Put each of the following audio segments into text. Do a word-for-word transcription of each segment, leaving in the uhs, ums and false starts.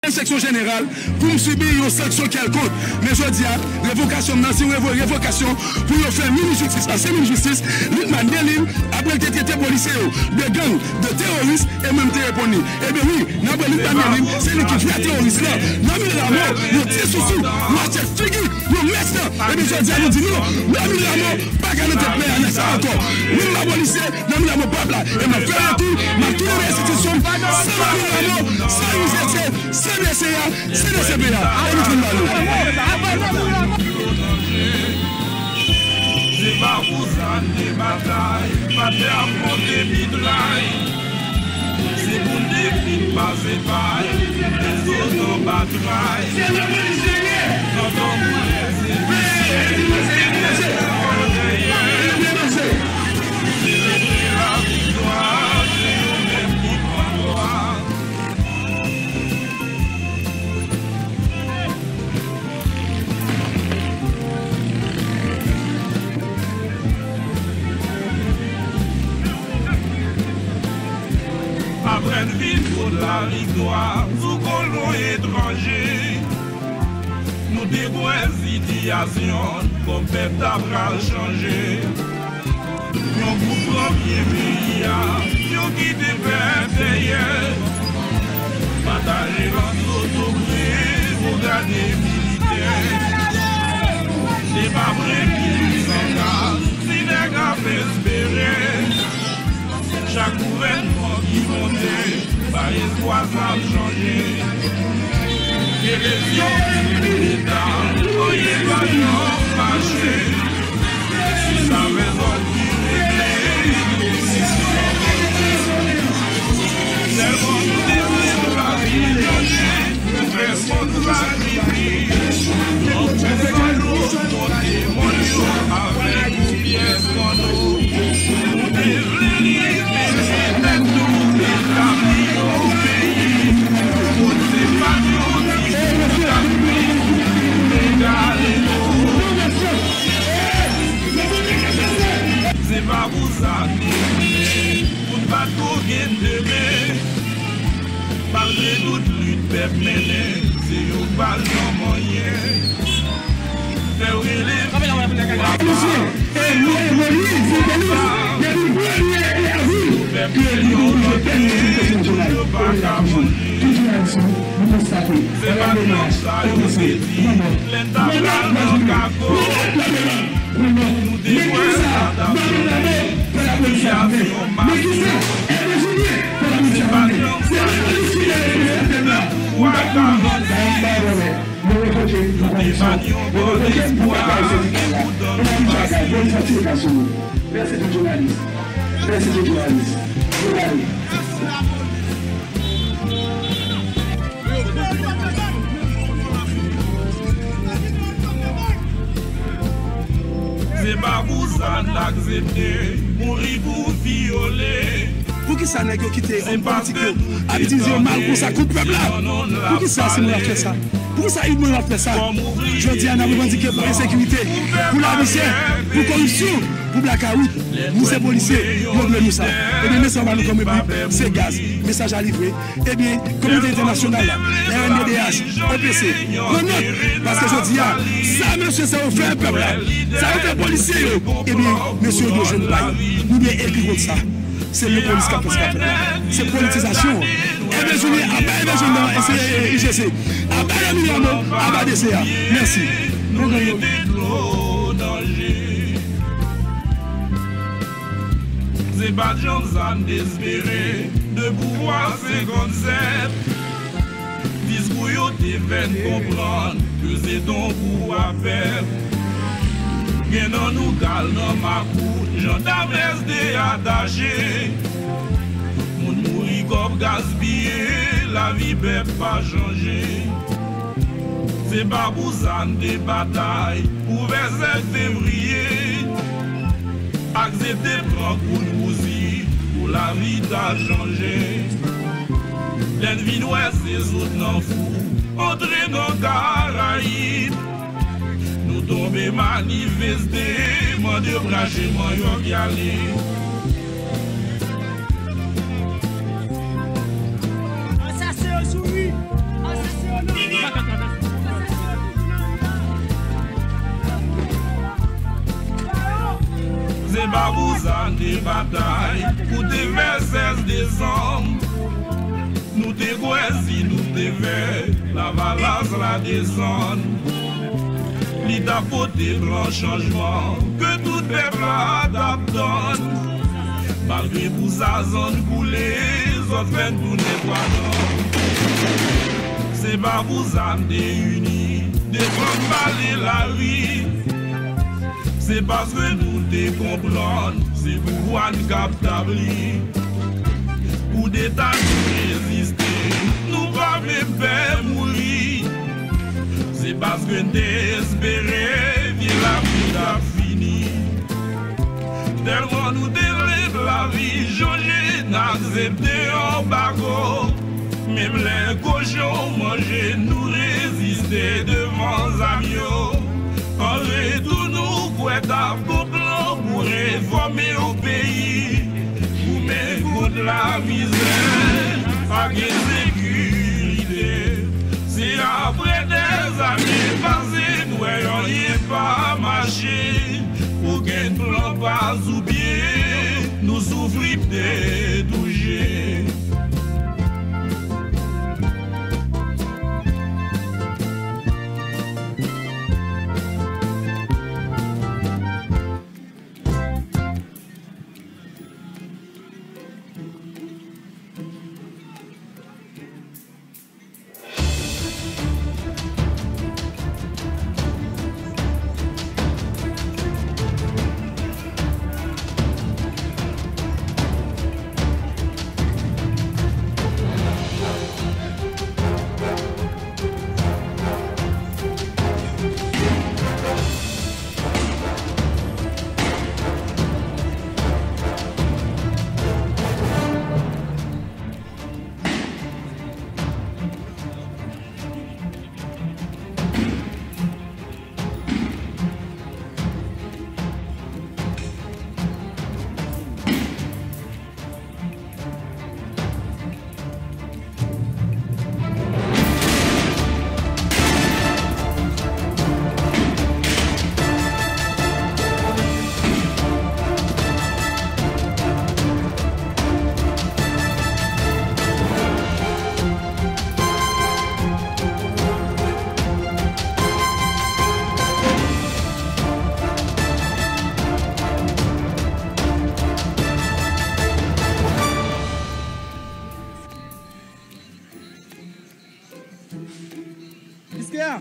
Enspeksyon jeneral pou m sibi yon sanksyon kèlkonk. Men jodi a, revokasyon m nan se yon revo-, revokasyon pou yo fè minis jistis, ansyen minis jistis, Lucmane Delille, apre l te trete polisye yo de gang, de teworis, e mwen m te reponn li. Ebyen wi, n ap wè Lucmane Delille, se li ki vrè teworis lan. Normil Rameau, yon ti sousou, machè figi, yon mèt lan. Ebyen jodi a nou di non, Normil Rameau pa ka nan tèt peyi a nan sa ankò. Wi, m pa polisye, Normil Rameau p ap la. E m ap fè retou, m ap tounen nan enstitisyon m, san Normil Rameau, san U G C, san D C A, san D C P A. E nou fin ba nou. Se pa pou sa n te batay, pa te afwonte mitray. Se pou n te fin pase pay, te sot anba tray. Nan tanbou lè se selebre laviktwa, se yo menm ki pran glwa. Apre n vin pot laviktwa sou kolon etranje, nou te kwè sitiyasyon kòm pèp ta pral chanje. Yon gwoup pran pye peyi a, yo kite pèp dèyè. Pataje lòt zotobre pou gade militè. Se pa vre ki li sanga, si nèg ap espere. Chak gouvènman ki monte, pa espwa sa ap chanje. Eleksyon, leta, anyen pa janm mache. Si sa fè zòt ki regle, sèlman nou te vle pou lavi chanje. Fè fòs sakrifis, anpil sòldo monte mòn yo avèk yon pyès kanno. Nou te vle libere tèt nou, etabli yon peyi. Kot se patriyotizm k ap peye pou nou egare nou. Se pa pou sa nou vle pou n pa t ko gen demen. Malgre tout lit pèp mennen, se yo k pa janm anyen. Fè w rele pou w ap. Misye, e, Mo-, Moyiz, Moyiz, depi premye avril, ke li te oblije pèmèt li te fè yon jounalis. Tout jounalis yo, nou konstate, L M N H, O P C, manman, manman, manman, manman, manman. Konnen, men kisa Normil Rameau fè lapolis ap tounen? Men kisa Èvè Jilyen fè lapolis ap tounen? Se lapolis ki dèyè pwoblèm la. Nou pa ka mande. Sa yon bagay wè. Nou revoke pou kondisyon. Nou revoke pou bagay sendikal la. Pou lapolis ap tire kal sou nou. Mèsi tout jounalis. Mèsi tout jounalis. Nou pale. Se pa pou sa n aksepte mouri pou vyole. Poukisa nèg yo kite òm politik yo ap itilize yo mal konsa kont pèp la? Poukisa se mwen ap fè sa? Poukisa Yveman ap fè sa? Jodi a n ap revandike pou ensekirite, pou lavi chè, pou koripsyon, pou blakawout. Nou se polisye, yo dwe nou sa. Ebyen mesaj ba nou kòm replik, se gaz. Mesaj la livre. Ebyen, kominote entènasyonal la, R N D D H, O P C, pran nòt, paske jodi a, sa mesye sa yo fè pèp la, sa yo fè polisye yo, ebyen, mesye yo dwe jwenn pa yo. Nou dwe ekri kont sa. Se lepolis k ap fè sa k ap fèt la. Se politizasyon. Èvè Jilyen, aba Èvè Jilyen nan U G C. Aba Normil Rameau, aba D C A. Mèsi. Nou rete dlo danje. Se pa Djanm sa n t espere de pouvwa senkannsèt. Diskou yo te fè n konprann ke se tonkou a pèp. Gen nan nou k al nan makout, jandam rete atache. Moun mouri, kòb gaspiye, lavi pèp pa chanje. Se pa pou sa n te batay pou vèsèt fevriye. Aksepte pran kout bouzi pou lavi ta chanje. Lè n vin wè se sot nan fou, antre nan Karayib. Nou tonbe manifeste, mande brache manyòk y ale. Asasen yo souri, asasen Babouza te batay pou te fè sèz desanm. Nou te kwè si nou te fè lavalas la desann, li t ap pote plan chanjman ke tout pèp la t ap tann. Malgre pou sa zann koule, zòt fè n tounen kwayan. Se Babouza te ini, desann bale lari. Se paske nou te konprann se pouvwa n k ap tabli. Koudeta nou reziste, nou pa menm pè mouri. Se paske n te espere vye lavi t ap fini. Tèlman nou te vle lavi chanje, n aksepte anbago. Menm lè kochon manje, nou reziste devan zam yo. An retou, nou kwè t ap gon plan pou refòme yon peyi. Goumen kont lamizè ak ensekirite. Se apre dèzane pase, n wè anyen pa mache. Okenn plan pa sou pye, nou soufri, te touche. Kiske a?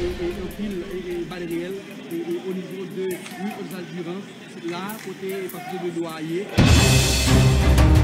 E, e, anpil, e, e, bal reyèl, e, e, o nivo de rue Oswald Durand, la, kote Pastè Dodo a ye.